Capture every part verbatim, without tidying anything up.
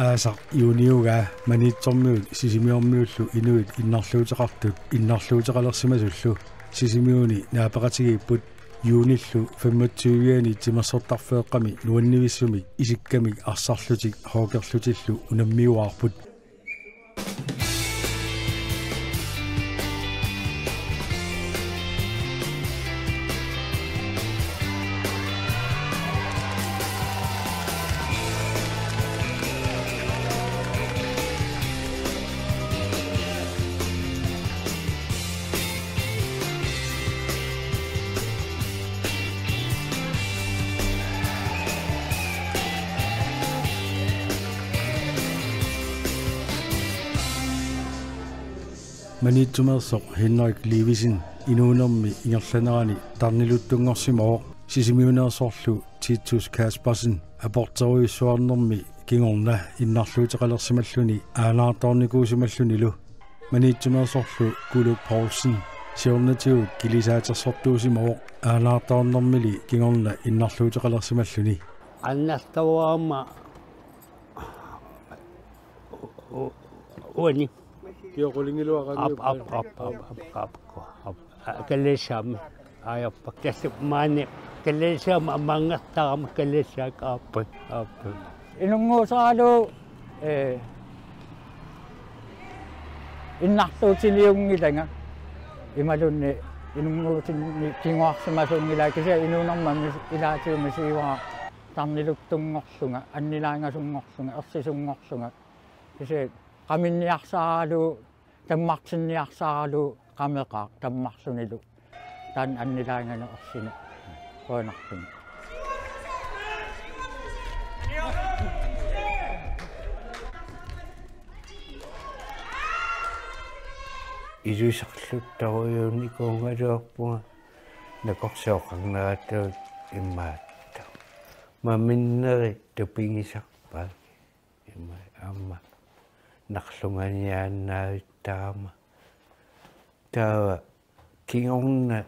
Aasaq juuniugaa Maniitsormiut Sisimiormiullu inuit innarluuteqartut innarluuteqalersimasullu Sisimiuni naapeqatigiipput. Juunillu femogtyve-ani timersortarfeeqqami nuannivissumik isikkamik arsarlutik hockerlutillu unammiuaarput. Maniitsumeersoq Henrik Lievesen inuunermi ingerlanerani tarniluttunngorsimavoq. Sisimiuneersorlu Titus Kaspersen aporterujussuarnermi kingorna innarluuteqalersimalluni aanaartoornikuusimallunilu. Maniitsumeersorlu Kuluk Poulsen siornatigut kilisaatersortuusimavoq aanaartoornermili kingorna innarluuteqalersimalluni. Annertuarama u-, u-, uani. Kioqulingiluaqangiuppa. Ap, ap, ap. Kalaallisut. Ajorpara. Tassa maani Kalaallisut aamma angertarama Kalaallisut aappa, aappa. Inunnguusaralugu, eh, innarluutiliunngilanga. Imaluunniit inunnguutinni kinguarsimasuunngilanga kisianni inuunerma mis-, ilaatigut misigaara tarniluttunngorlunga, annilaangasunngorlunga, ersisunngorlunga. Kisianni qaminniarsaralugu, tammartinniarsaralugu qameqaaq tammarlunilu. Taanna annilaanganut ersinut qujanartumik. Ilusilertorujussuunikuugaluarpunga nakorsooqarneratut imaattoq. Maminnerit tupigisarpaat. Ima aamma nalunganiaannavittarama. Taava kingorna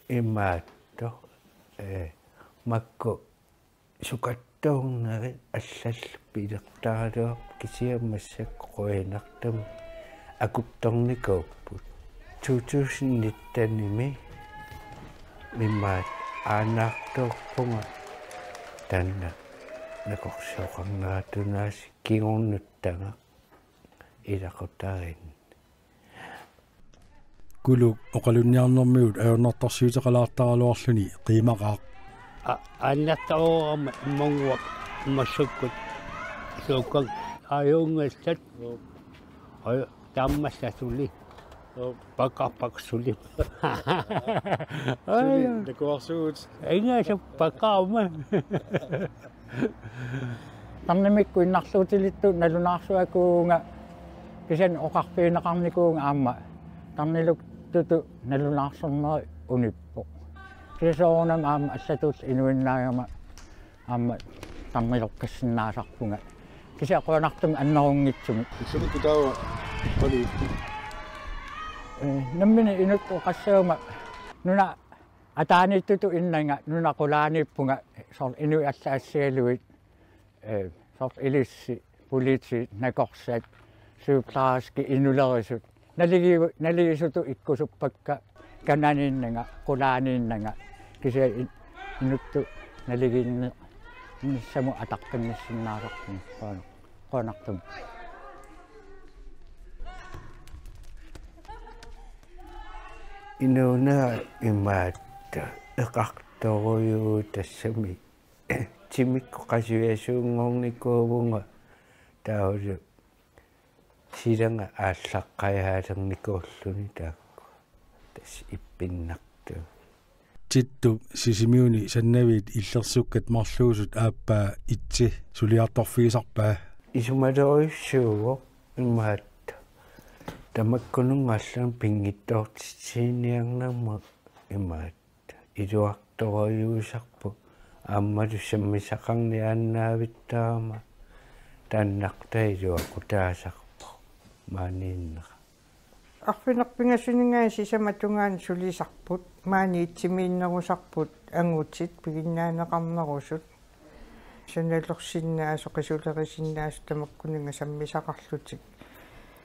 imaattoq, eh, makku sukattuunerit allallu pilertaraluarput kisianni massakkut qujanartumik akuttornikuupput. To tusind nitten-imi imaattoq aanaartoorpunga taanna nakorsooqarneratut aasiit kingornuttagaq ilaqutariinni. Kuluk oqalunniarnermigut ajornartorsiuteqalaartaraluarluni qiimaqaaq. A-, annertuarama immannguaq massakkut suukkak ajunngassat. Joo. Aj-, taamaallaat suli. Joo. Paqarpakka suli. Suli, aj, nakuarsugut. Ingaasa paqarama. Tarnimikkut innarluutilittut nalunaarsuakuuvunga kisianni oqarfigineqarnikuuvunga aamma tarniluttutut nalunaarsornerit unippoq. Kisianni soorunami aamma allatulli inuinnaagama aamma tarniloqqissinnaasarpunga. Kisianni qujanartumik annerunngitsumik. Isumik kutaava qaliippi. Eh, nammineq inuttut oqassaguma nunap ataaniittutut innanga nunap qulaaniippunga soorlu inuit allat assigalugit, eh, soorlu ilissi, politiit, nakorsat, sygeplejerskit, inulerisut. Naligi-, naligisutut ikkusuppakka kananiinnanga, qulaaniinnanga. Kisianni in-, inuttut naligiinni-, -nissamut ataqqinnissinnaasarpunga. Qujan-, qujanartumik. Inuuneq imaattoq eqartorujuuvoq tassami. Timikkut qasujaasuunngornikuuvunga taavalu silanga aallaqqajaalereernikuulluni taakku. Tassa ippinnartuuvoq. Tittup Sisimiuni Sannaviit illersukkat marluusut aappaa Itse suliartorfigisarpaa. Isumalerujussuuvoq imaattoq. Tamakkununnga allanik pinngitsoortitsiniarnermut imaattoq. Iluartorujuusarpoq aammalu sammisaqarniaannavittarama taannartaa iluaqutaasarpoq maaniinnera. Arfineq-pingasuninngaanniit sisamat tungaanut sulisarput, maani Itsemiinnerusarput, angutit piginnaaneqarnerusut. Sanalorsinnaasoq, qisulerisinnaasut tamakkununnga sammisaqarlutik.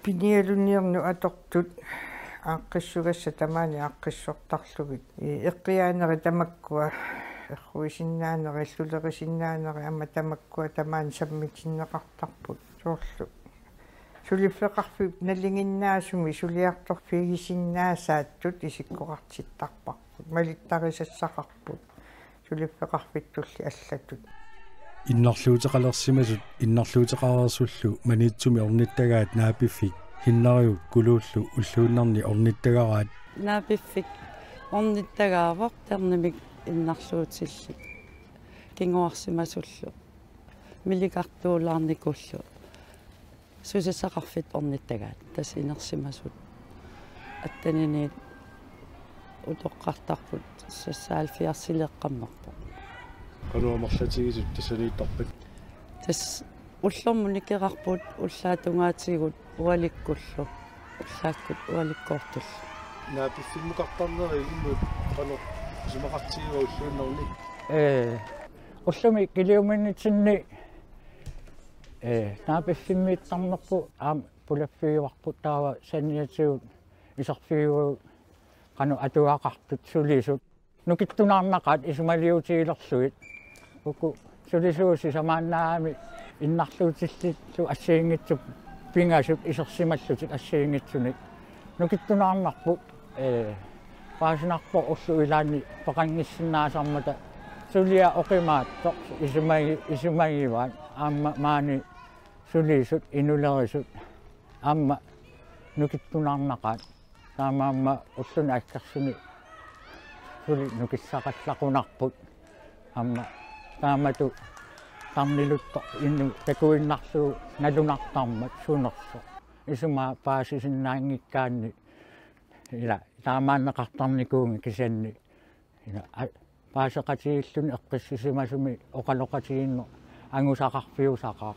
Pinialunniarnut atortut aaqqissugassat tamaani aaqqissortarlugit. I-, eqqiaaneri tamakkua, erruisinnaanerit, illulerisinnaanerit aamma tamakkua tamaani sammitinneqartarput. Soorlu suliffeqarfiup nalinginnaasumik suliartorfigisinnaasaatut isikkoqartittarparput. Malittarisassaqarput. Suliffeqarfittulli allatut. Innarluuteqalersimasut innarluuteqareersullu Maniitsumi ornittagaat Naapiffik Hinnariup Kuluullu ulluinnarni ornittagaraat. Naapiffik ornittagaavoq termimik innarluutillit kinguarsimasullu milikartuulaarnikullu. Susassaqarfittut ornittagaat, tassa inersimasut atteniniit utoqqartarput, seksoghalvfjerdsileeqqammerpoq. Qanoq amerlatigisut tassaniittarpat? Tassa ullormut nikerarput ullaap tungaatigut ualikkullu, ullaakkut ualikkoortullu. Naapiffimmukartarneri ilinnut qanoq isumaqartigiva ulluinnarni? Ee, ullumi kiliuminitsinni, ee, Naapiffimmiittarnerput aamma pulaffigivarput, taava saniatigut iserfigivagut qanoq atugaqartut sulisut. Nukittunaarnaqaat isumaliutigilerlugit. Uku sulisuut sisamaannaamik innarluutillit assigiinngitsut pingasut isersimallutik assigiinngitsunik. Nukittunaarnarput, ee, paasinarpoq ullut ilaanni peqanngissinnaasarmata, suliaq oqimaatsoq isumagi-, isumagivaat aamma maani sulisut inulerisut aamma nukittunaarnaqaat. Taamaammat ulluni aggersuni suli nukissaqallaqunarput. Aamma taamatut tarniluttoq inuk takuinnarlugu nalunartarmat sunersoq. Isumaa paasisinnaanngikkaanni ila taamaanneqartarnikuunngilaq kisianni. Ila, a-, paaseqatigiilluni eqqissisimasumik oqaloqatigiinneq angusaqarfiusaqaaq.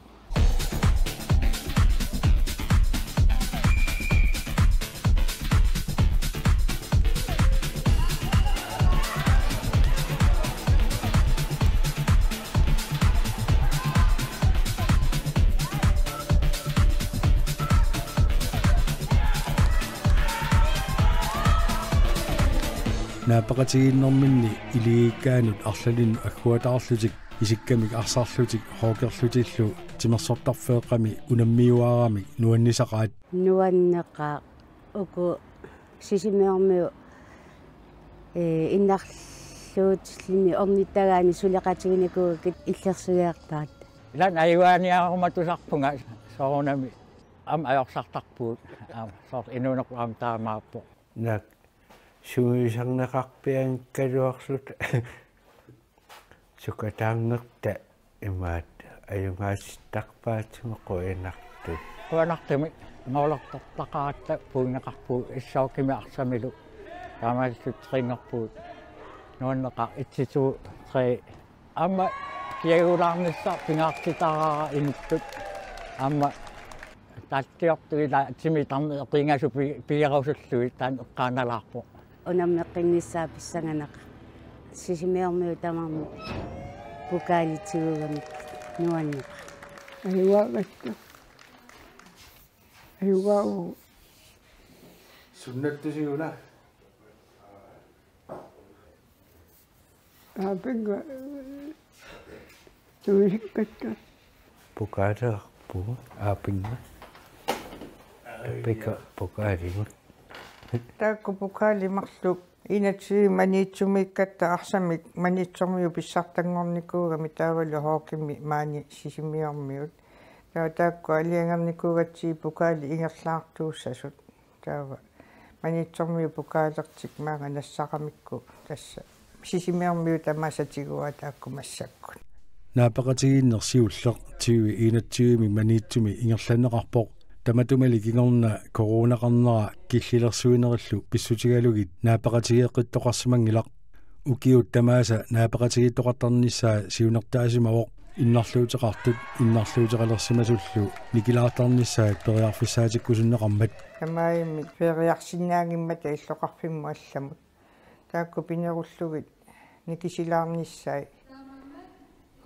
Naapeqatigiinnerminni iligiikkaanut arlalinnut agguataarlutik isikkamik arsarlutik hockeyerlutillu timersortarfeeqqami unammiuaaramik nuannisaqaat. Nuanneqaaq uku Sisimiormiut, ee, innarluutillini ornittagaanni suleqatiginikuugakkit illersuiartaat. Ilaanni ajugaaniarumatusarpunga soorunami aamma ajorsartarpugut. Aamma soorlu inuunerput aamma taamaappoq. Naak suisarneqarpianngikkaluarluta. Sukataarnerta imaattoq ajugaasittarpaatigut qujanartumik. Qujanartumik moolortortaqaratta puineqarpugut S A K-mi arsamilu. Taamaalillutik trænerpugut. Nuanneqaaq et, to, tre. Aamma kiagulaarnissaq pingaartitaraara inuttut. Aamma taalliortut ila timi tarneq eqiingasoq pi-, pigerusullugit taanna eqqaanalaarpoq. Unammeqqinnissaa pissanganaqaaq. Sisimiormiut tamarmik pokaali tigugamik nuanneqaaq. Ajugaagatta. Ajugaavoq. Sunnattusiuna? Aapinga tuisikkatta. Pokaaleqarpugut aapinga. Pika pokaaligut. Taakku pokaali marluk enogtyve Maniitsumiikkatta arsamik Maniitsormiut pissartanngornikuugamik taavalu hockeymi maani Sisimiormiut. Taava taakku alianngornikuugatsigit pokaali ingerlaartuussasut. Taava Maniitsormiut pokaalertik maanga nassaramikku tassa Sisimiormiut tamaasa tiguaat taakku massakkut. Naapeqatigiinneq siulleq tyve enogtyve-mi Maniitsumi ingerlanneqarpoq. Tamatumali kingorna coronaqarnera killilersuinerillu pissutigalugit naapeqatigeeqqittoqarsimanngilaq. Ukiut tamaasa naapeqatigiittoqartarnissaa siunertaasimavoq. Innarluuteqartut innarluuteqalersimasullu nikilaartarnissaat periarfissaatikkusunneqarmat. Tamarmik feriarsinnaanngimmata illoqarfimmut allamut. Taakku pinerullugit nikisilaarnissaat.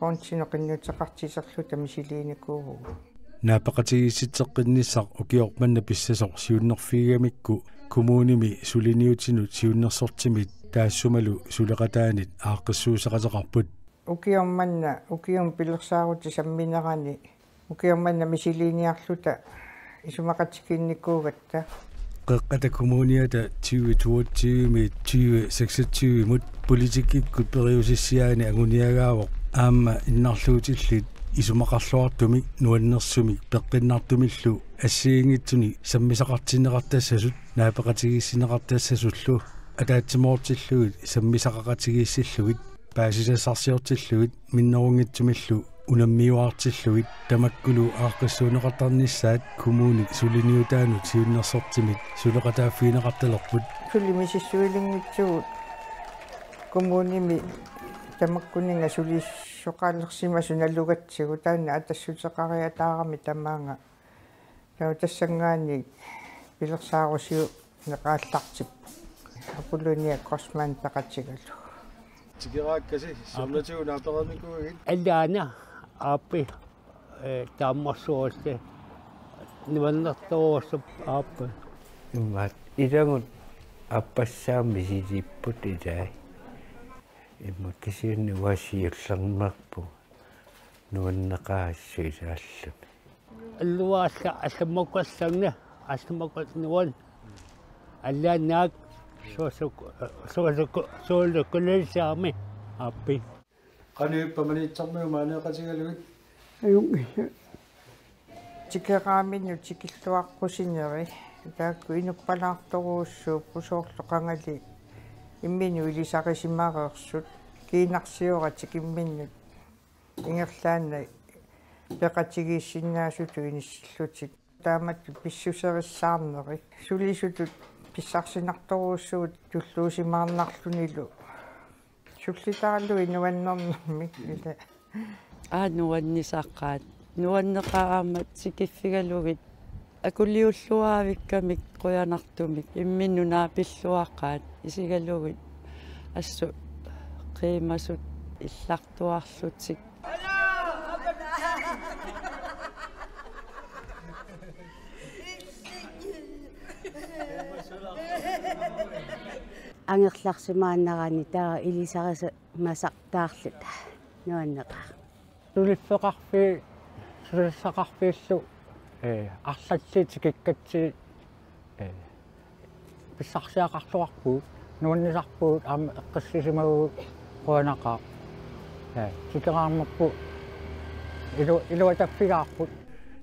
Onsineqinnuteqartiserluta misiliinikuuvugut. Naapeqatigiissitseqqinnissaq ukioq manna pissasoq siunnerfigigamikku kommunimi suliniutinut siunnersortimit taassumalu suleqataanit aaqqissuusseqateqarput. Ukioq manna, ukiumi pilersaarutit samminerani, ukioq manna misiliiniarluta isumaqatigiinnikuugatta. Qeqqata Kommuniata tyve toogtyve-miit tyve seksogtyve-mut politikkikkut periusissiaani anguniagaavoq aamma innarluutillit isumaqarluartumik nuannersumik peqqinnartumillu assigiinngitsunik sammisaqartinneqartassasut naapeqatigiissinneqartassasullu ataatsimoortillugit sammisaqaqatigiissillugit paasisassarsiortillugit minnerunngitsumillu unammiuaartillugit tamakkulu aaqqissuunneqartarnissaat kommunit suliniutaanut siunnersortimit suleqataaffigineqartalerput. Suli misissuilinngitsugut kommunimi tamakkuninnga sulisoqalersimasut nalugatsigu taanna atassuteqariataarami tamaanga. Taava tassanngaanniit pilersaarusiuneq aallartippoq. Apolonia Grossmann peqatigalugu. Tikeraakkasi, sunaatigut naapereernikuuigit? Allaana aappi, eh, taammarsuarsi nuannertoruussup aappi. Imaat ilagut aappassaammi misiliipput ilai. Immaqa kisianni uasiullernerpu nuanneqaassu ilaalluni. Illuaassa allammakkuallanni, allammakkuallanni uan. Allaannaak suasuk-, suasuk-, sualukkulerisaami aappi. Qanoq ippa Maniitsormiut maaneeqatigalugit? Ajunngilaq. Tikeraaminnut tikilluaqqusineri, taakku inuppalaartorujussuupput soorlu qangali imminut ilisarisimareersut, kiinarsiora tikimminnut ingerlaannaq peqatigiissinnaasutut inissillutik. Taamatut pissuserissaarneri. Sulisutut pissarsinartorujussuuvugut tulluusimaarnarlunilu. Sullitaarlugit nuannernermik ila. Aa, nuannisaqaat. Nuanneqaat aamma tikiffigalugit. Akuliulluaavikkamik qujanartumik. Imminut naapilluaqaat isigalugit. Assut qiimasut illartuarlutik. Angerlarsimaannarani taava ilisarisimasartaarluta nuanneqaaq. Suliffeqarfii, susassaqarfiillu, ee, arlallit tikikkatsigit, ee, pissarsiaqarluarpugut, nuannisarpugut, aamma eqqissisimaguit qujanaqaaq. Ee, tikeraarnerput ilu-, iluataffigaarput.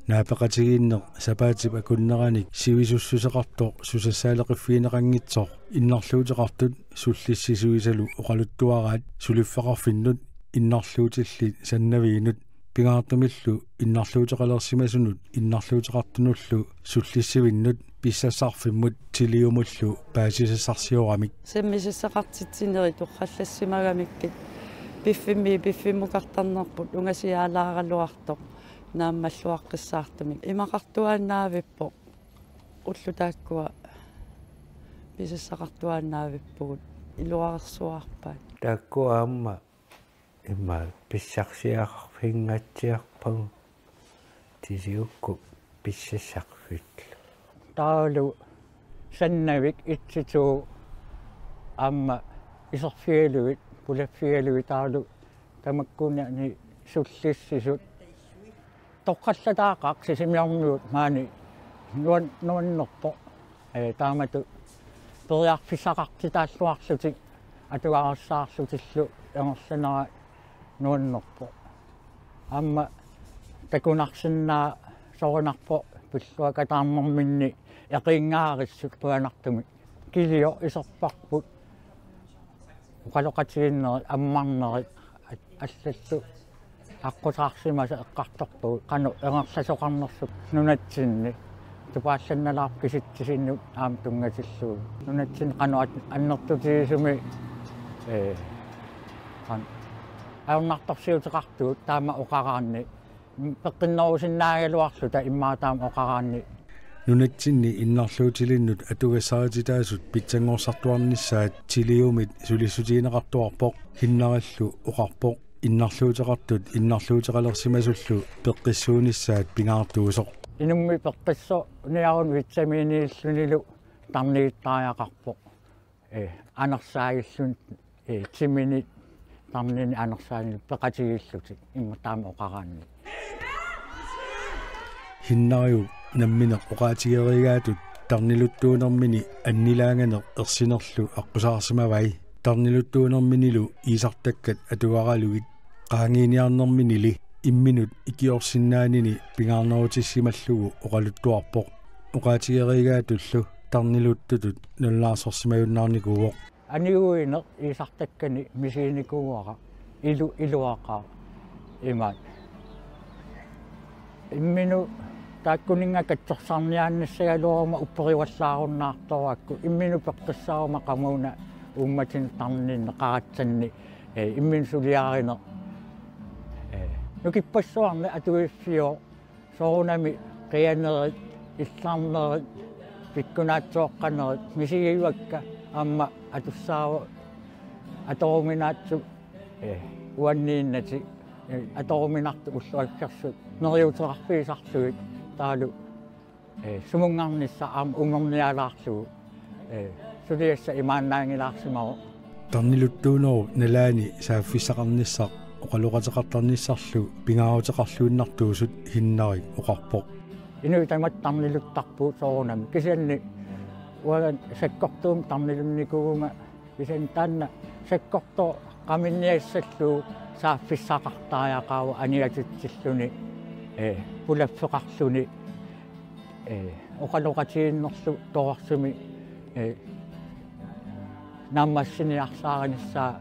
Naapeqatigiinneq sapaatip akunneranik sivisussuseqartoq susassaaleqiffigineqanngitsoq innarluuteqartut sullissisuisalu oqaluttuaraat suliffeqarfinnut innarluutillit sannaviinut pingaartumillu innarluuteqalersimasunut innarluuteqartunullu sullissivinnut pissassarfimmut Tiliumullu paasisassarsioramik. Sammisassaqartitsinerit torrallassimagamikkit piffimmi piffimmukartarnerput ungasiaalaaraluartoq naammalluaqqissaartumik. Imaqartuaannaavippoq. Ullut taakkua pisassaqartuaannaavippugut iluarersuarpaat. Taakku aamma ima pissarsiaqarfiginngatsiarpagut Tiliukkut pissassarfillu. Taavalu sannavik et-to aamma iserfigalugit, pulaffigalugit taavalu tamakkunani sullissisut. Torrallataaqaaq Sisimiormiut maani nuan-, nuannerpoq. Ee, taamatut periarfissaqartitaalluarlutik atugarissaarlutillu ingerlanera nuannerpoq. Aamma takunarsinnaasorinarpoq pilluaqataarnerminni eqiinngaarissut qujanartumik. Kiliortoq iserparput. Oqaloqatigiinnerit, ammarnerit, at-, allallu aqqusaarsimasut eqqartorpagut, qanoq ingerlasoqarnersut nunatsinni. Tupaallannalaarpoq kisitsisinnut aamma tunngatillugu. Nunatsinni qanoq at-, annertutigisumik, ee, qan-, ajornartorsiuteqartugut taama oqaraanni. Peqqinnerusinnaagaluarluta immaqa taama oqaraanni. Nunatsinni innarluutilinnut atugassarititaasut pitsanngorsartuarnissaat Tiliumit sulissutigineqartuarpoq, Hinnarillu oqarpoq. Innarluuteqartut innarluuteqalersimasullu peqqissuunissaat pingaartuusoq. Inummik peqqissoorniaruni vitaminillunilu tarnigittariaqarpoq. Ee, anersaagilluni, ee, timini tarnini anersaanilu peqatigiillutik immaqa taama oqaraanni. Hinnariup nammineq oqaatigereeraatut tarniluttuunermini annilaanganeq ersinerlu aqqusaarsimavai. Tarniluttuunerminilu iisartakkat atuaralugit qaangiiniarnerminili imminut ikiorsinnaanini pingaarnerutissimallugu oqaluttuarpoq. Oqaatigereeraatullu tarniluttutut nalunaarsorsimajunnaarnikuuvoq. Aniguineq iisartakkani misiginikuuara ilu-, iluaqaaq imaat. Imminut taakkuninnga katsorsarniaannissagaluaruma upperivallaarunnaartorakku imminut peqqissaaruma qamuuna uummatinnut tarninneq qaratsanni, ee, imminut suliarineq, ee, nukippassuarnik atuiffioq. Soorunami qianerit, illarnerit, pikkunaatsooqqanerit misigivakka aamma atussaavoq atoruminaatsut, ee, uanniinnatik, ee, atoruminartut ulluakkersut neriuuteqarfigisarlugit taavalu, ee, sumunngarnissaq aamma umernialaarlugu, ee, suliassaq imaannaanngilaarsimavoq. Tarniluttuunerup nalaani saaffissaqarnissaq oqaloqateqartarnissarlu pingaaruteqarluinnartuusut Hinnarik oqarpoq. Inuit tamatta tarniluttarput soorunami. Kisianni uanga sakkortuumik tarnilunnikuuvunga kisianni taanna sakkortooq qaminniassallugu saaffissaqartariaqarpoq aniatitsilluni, ee, pulaffeqarluni, ee, oqaloqatigiinnerlu torersumik, ee, naammassiniarsaarinissaa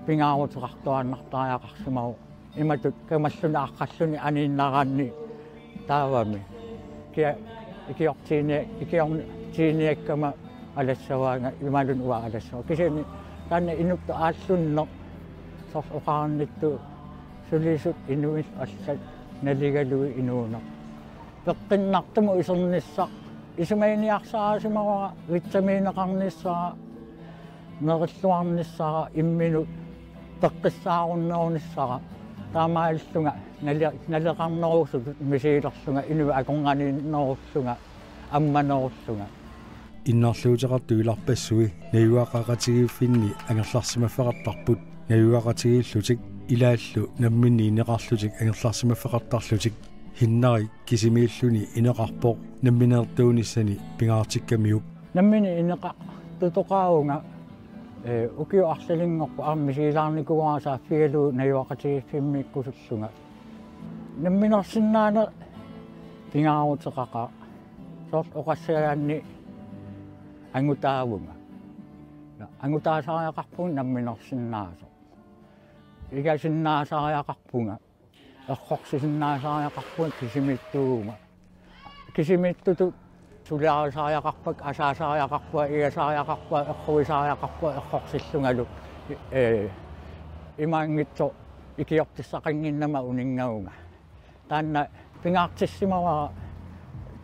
pingaaruteqartuaannartariaqarsimavoq. Imatut kamalluni aqqalluni aniinnaraanni taavami. Kia ikiortiinia-, ikiortiiniakkama alassavaanga imaluunniit uanga alassavara. Kisianni taanna inuttut aallunneq soorlu oqarannittut sulisut inuillu allat naligalugit inuuneq. Peqqinnartumut isernissaq isumaginiarsaarisimavara vitaminneqarnissara, nerilluarnissara, imminut peqqissaarunnerunissara. Taamaalillunga nali-, naleqarnerusutut misigilerlunga inuit akornanniinnerullunga ammanerullunga. Innarluuteqartut ilarpassui najugaqaqatigiiffinni angerlarsimaffeqartarput, najugaqatigiillutik ilaallu namminneq ineqarlutik angerlarsimaffeqartarlutik. Hinnarik kisimiilluni ineqarpoq nammineertuunissani pingaartikkamiuk. Nammineq ineqartutoqaavunga, ee, ukiut arlalinngorput aamma misigilaarnikuuara saaffigalugu najugaqatigiiffimmiikkusullunga. Namminersinnaaneq pingaaruteqaqaaq. Soorlu oqassagaanni angutaavunga. Angutaasariaqarpunga namminersinnaasoq. Igasinnaasariaqarpunga. Errorsisinnaasariaqarpunga kisimiittuuvunga. Kisimiittutut suliarisariaqarpunga, asaasariaqarpunga, igasariaqarpunga, erruisariaqarpunga, errorsillungalu, ee, imaanngitsoq ikiortissaqannginnama uninngavunga. Taanna pingaartissimavara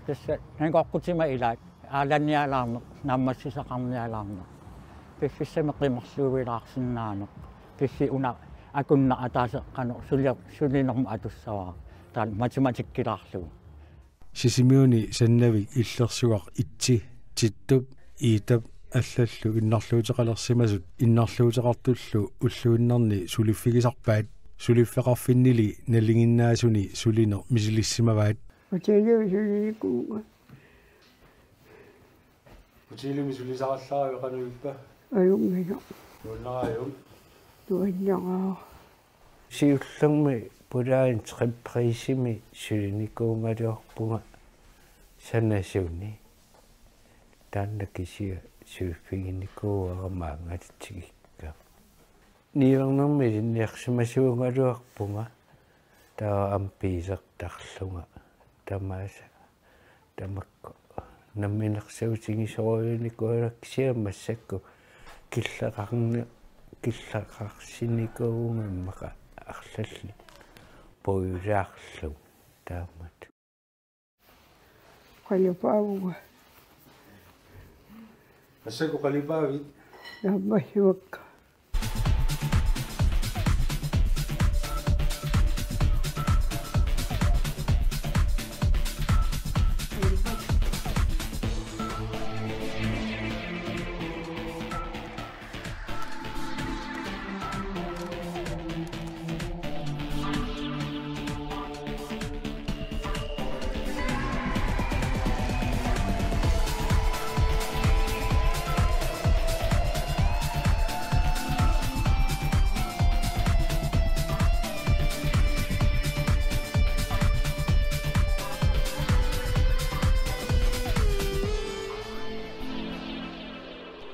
tassa nangooqqutima ilaat aalanialaarneq, naammassisaqarnialaarneq. Piffissami qimerluuilaarsinnaaneq. Piffissaq una akunneq ataaseq qanoq suli-, sulinermut atussavara. Taanna matematikkilaarlugu. Sisimiuni Sannavik Illersugaq etsi, Tittup, Iitap allallu innarluuteqalersimasut innarluuteqartullu ulluinnarni suliffigisarpaat, suliffeqarfinnili nalinginnaasuni sulineq misilissimavaat. Hotelimi sulinikuuvunga. Hotelimi sulisarallaraluit qanoq ippa? Ajunngilaq. Nuannaraajuk? Nuannaraara. Siullermik Polar Entreprisemi sulinikuugaluarpunga sanasuni. Taanna kisianni suliffiginikuuara maannga tigikka. Niuernermik ilinniarsimasuugaluarpunga taava aamma biilertarlunga tamaasa. Tamakku namminersuutigisorujunikuuara kisianni massakkut killeqarni-, killeqarsinikuuvunga immaqa arlallit puilaarlugit taamatut. Qalipaavunga. Massakkut qalipaavit? Naammassivakka.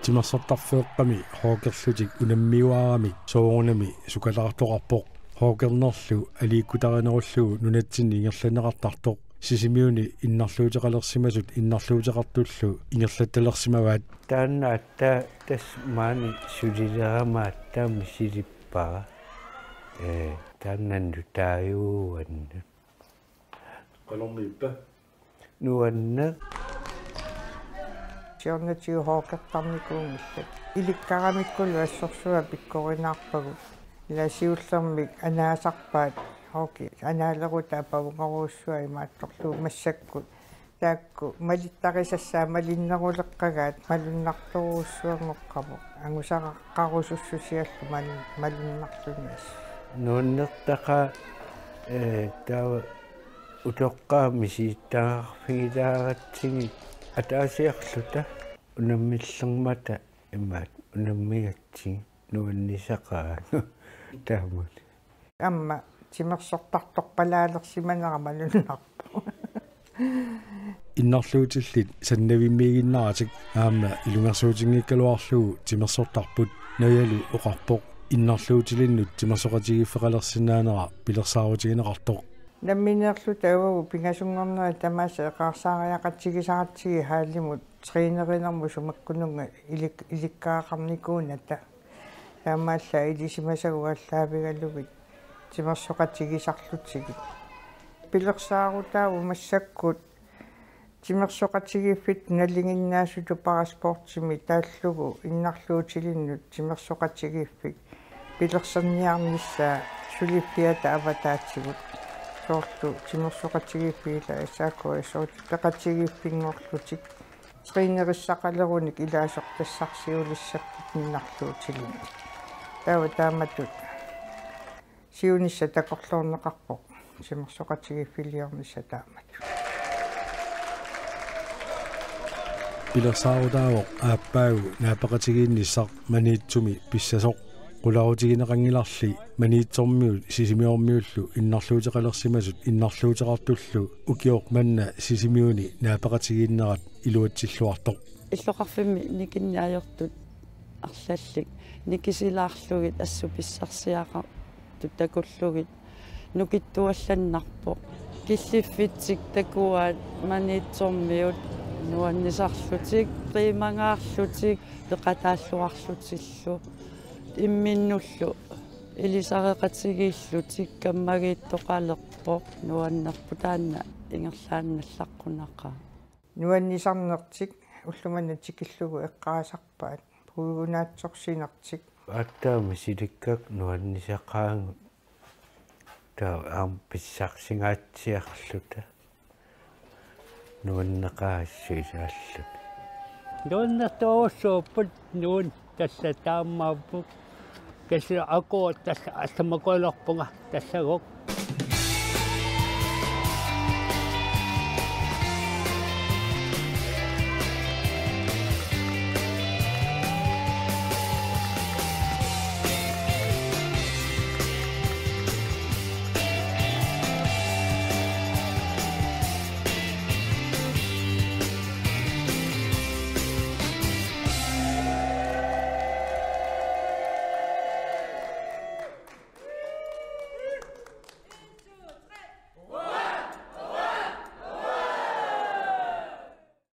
Timersortarfeeqqami hawkerlutik unammiuaramik soorunami sukalaartoqarpoq. Hawkernerlu aliikkutarinerullugu nunatsinni ingerlanneqartartoq Sisimiuni innarluuteqalersimasut innarluuteqartullu ingerlattalersimavaat. Taanna aatsaat tassa maani sulilerama aatsaat misilippara. Ee, taanna nutaajuuannut. Qanormi ippa? Nuanneq. Siornatigut hawkertarnikuunngillat. Ilikkaramikkulu assorsuaq pikkorinaarpagut. Ila siullermik anaasarpaat hawki. Anaalerutta apavungarujussuaq imaattorlugu massakkut. Taakku malittarisassaat malinneruleqqagaat malunnartorujussuanngoqqavoq. Angusaqarusussusiallu malun-, malunnarluni assut. Nuannertaqaaq, ee, taava utoqqaat misilittagaqarfigilaaratsigit ataasiarluta unammillermata imaat unammigatsigit nuannisaqaaq taamani. Aamma timersortartorpalaalersimanera malunnarpoq. Innarluutillit sannavimmiiginnaratik aamma ilungersuutinngikkaluarlugu timersortarput. Najalu oqarpoq innarluutilinnut timersoqatigiiffeqalersinnaanera pilersaarutigineqartoq. Nammineerluta uagut pingasunngornerit tamaasa eqaarsaariaqatigisaratsigit hallimut trænerinermut sumakkununnga ilik-, ilikkagaqarnikuunata. Taamaallaat ilisimasagut aallaavigalugit timersoqatigisarlutigit. Pilersaarutaavoq massakkut timersoqatigiiffittut nalinginnaasutut parasportimi taallugu innarluutilinnut timersoqatigiiffik pilerserniarnissaa suliffiata avataatigut. Soorlu timersoqatigiiffik ila S A K S-imi peqatigiiffinngorlutik. Trænerissaqalerunik ilaasoq tassarsiulissapput innarluutilinnut. Taava taamatut siunissaq takorloorneqarpoq timersoqatigiiffiliornissaq taamatut. Pilersaarutaavoq aappaagu naapeqatigiinnissaq Maniitsumi pissasoq. Qularutigineqanngilarli Maniitsormiut Sisimiormiullu innarluuteqalersimasut innarluuteqartullu ukioq manna Sisimiuni naapeqatigiinnerat iluatsilluartoq. Illoqarfimmi nikinneq ajortut arlallit nikisilaarlugit assut pissarsiaqartut takullugit nukittuallannarpoq. Killiffitsik takuaat Maniitsormiut nuannisarlutik, qiimangaarlutik, peqataalluarlutillu. Imminnullu ilisareqatigiillutik kammagiittoqalerpoq, nuannerpoq taanna ingerlaannaq allaqqunaqaaq. Nuannisarnertik ullumimut tikillugu eqqaasarpaat, puigunaatsorsinertik. Aatsaat misilikkakku nuannisaqaagut taava aamma pissarsingaatsiarluta nuanneqaaq assut ilaalluni. Nuannertorujussuupput nuun tassa taamaapput. Kisianni akuut tassa allamakualerpunga tassagooq.